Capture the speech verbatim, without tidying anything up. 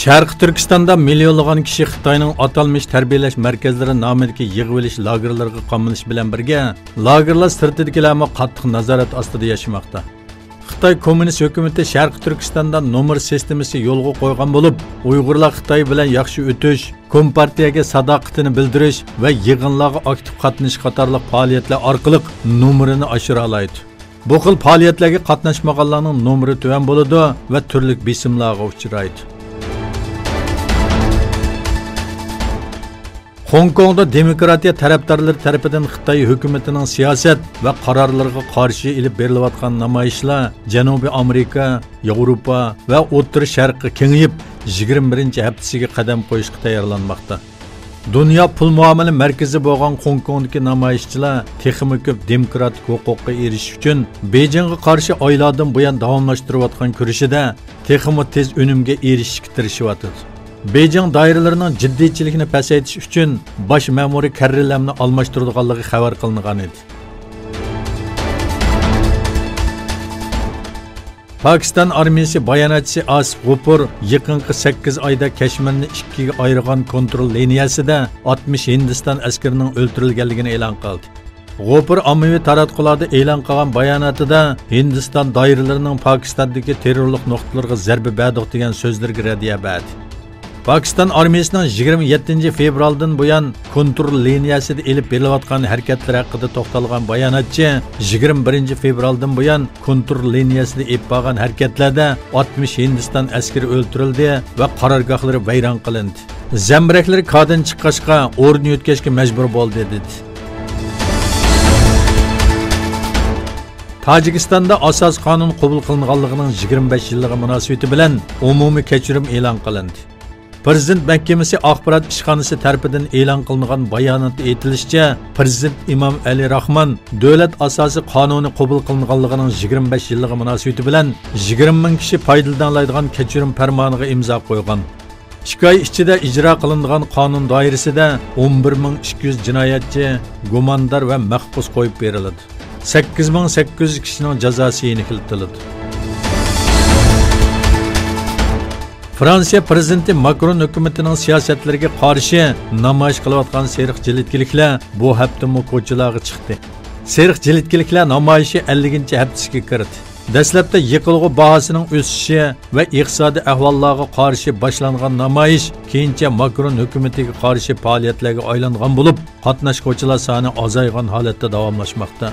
شەرقىي تۈركىستاندا مىليونلىغان كىشى خىتاينىڭ ئاتالمىش تەربىيەلەش مەركەزلىرى نامىدىكى يىغىۋېلىش لاگېرلىرىغا قامىلىش بىلەن بىرگە، لاگېرلار سىرتىدىكىلەرمۇ قاتتىق نازارەت ئاستىدا ياشىماقتا. خىتاي كوممۇنىست ھۆكۈمىتى شەرقىي تۈركىستاندا نومۇر سىستېمىسى يولغا قويغان بولۇپ، ئۇيغۇرلار خىتاي بىلەن ياخشى ئۆتۈش، كومپارتىيەگە ساداقىتىنى بىلدۈرۈش ۋە يىغىنلارغا ئاكتىپ قاتنىشىش قاتارلىق پائالىيەتلەر ئارقىلىق نومۇرىنى ئاشۇرالايدۇ. بۇ خىل پائالىيەتلەرگە قاتناشمىغانلارنىڭ نومۇرى تۆۋەن بولىدۇ ۋە تۈرلۈك بېسىملارغا ئۇچرايدۇ. خوڭكوڭدا دېموكراتىيە تەرەپدارلىرى تەرىپىدىن خىتاي ھۆكۈمىتىنىڭ سىياسەت ۋە قارارلىرىغا قارشى ئېلىپ بېرىلىۋاتقان نامايىشلار جەنۇبىي ئامېرىكا، ياۋروپا ۋە ئوتتۇرا شەرققە كېڭىيىپ، يىگىرمە بىرىنچى ھەپتىسىگە قەدەم قويۇشقا تەييارلانماقتا. دۇنيا پۇل مۇئامىلە مەركىزى بولغان خوڭكوڭدىكى نامايىشچىلار تېخىمۇ كۆپ دېموكراتىك ھوقۇققا ئېرىشىش ئۈچۈن بېيجىڭغا قارشى ئايلاردىن بۇيان داۋاملاشتۇرۇۋاتقان كۈرىشىدە تېخىمۇ تېز ئۈنۈمگە ئېرىشىشكە تىرىشىۋاتىدۇ. بېيجىڭ دائىرىلىرىنىڭ جىددىيچىلىكنى پەسەيتىش ئۈچۈن باش مەمۇرىي كەررىلەرنى ئالماشتۇرىدىغانلىقى خەۋەر قىلىنغانىدى. پاكىستان ئارمىيىسى باياناتچىسى ئاسىف غوپۇر يېقىنقى سەككىز ئايدا كەشمىرنى ئىككىگە ئايرىغان كونترول لىنىيەسىدە ئاتمىش ھىندىستان ئەسكىرىنىڭ ئۆلتۈرۈلگەنلىكىنى ئېلان قىلدى. غوپۇر ئاممىۋى تاراتقۇلاردا ئېلان قىلغان باياناتىدا ھىندىستان دائىرىلىرىنىڭ پاكىستاندىكى تېررورلۇق نۇقتىلىرىغا زەربە بەردۇق دېگەن سۆزلىرىگە رەددىيە بەردى. پاكىستان ئارمىيىسىنىڭ يىگىرمە يەتتىنچى فېۋرالدىن بۇيان كونترول لىنىيەسىدە ئېلىپ بېرىلىۋاتقان ھەرىكەتلىرى ھەققىدە توختالغان باياناتچى، يىگىرمە بىرىنچى فېۋرالدىن بۇيان كونترول لىنىيەسىدە ئېلىپ بارغان ھەرىكەتلەردە ئاتمىش ھىندىستان ئەسكىرى ئۆلتۈرۈلدى ۋە قارارگاھلىرى ۋەيران قىلىندى. زەمبىرەكلىرى كادىن چىققاچقا، ئورۇن يۆتكەشكە مەجبۇر بولدى، دېدى. تاجىكىستاندا ئاساسىي قانۇن قوبۇل قىلىنغانلىقىنىڭ يىگىرمە بەش يىللىقى مۇناسىۋىتى بىلەن ئومۇمىي كەچۈرۈم ئېلان قىلىندى. پىرېزىدېنت مەھكىمىسى ئاخبارات ئىشخانىسى تەرىپىدىن ئېلان قىلىنغان باياناتتا ئېيتىلىشىچە، پىرېزىدېنت ئىمام ئەلى راخمان دۆلەت ئاساسىي قانۇنى قوبۇل قىلىنغانلىقىنىڭ يىگىرمە بەش يىللىقى مۇناسىۋىتى بىلەن يىگىرمە مىڭ كىشى پايدىلىنالايدىغان كەچۈرۈم پەرمانىغا ئىمزا قويغان. ئىككى ئاي ئىچىدە ئىجرا قىلىنىدىغان قانۇن دائىرىسىدە ئون بىر مىڭ ئىككى يۈز جىنايەتچى، گۇماندار ۋە مەھبۇس قويۇپ بېرىلىدۇ. سەككىز مىڭ سەككىز يۈز كىشىنىڭ جازاسى يېنىكلىتىلىدۇ. فرانسىيە پىرېزىدېنتى ماكرون ھۆكۈمىتىنىڭ سىياسەتلىرىگە قارشى نامايىش قىلىۋاتقان سېرىق جىلىتكىلىكلەر بۇ ھەپتىمۇ كوچىلارغا چىقتى. سېرىق جىلىتكىلىكلەر نامايىشى ئەللىكىنچى ھەپتىسىگە كىردى. دەسلەپتە يېقىلغۇ باھاسىنىڭ ئۆسۈشى ۋە ئىقتىسادىي ئەھۋاللارغا قارشى باشلانغان نامايىش كېيىنچە ماكرون ھۆكۈمىتىگە قارشى پائالىيەتلەرگە ئايلانغان بولۇپ، قاتناشقۇچىلار سانى ئازايغان ھالەتتە داۋاملاشماقتا.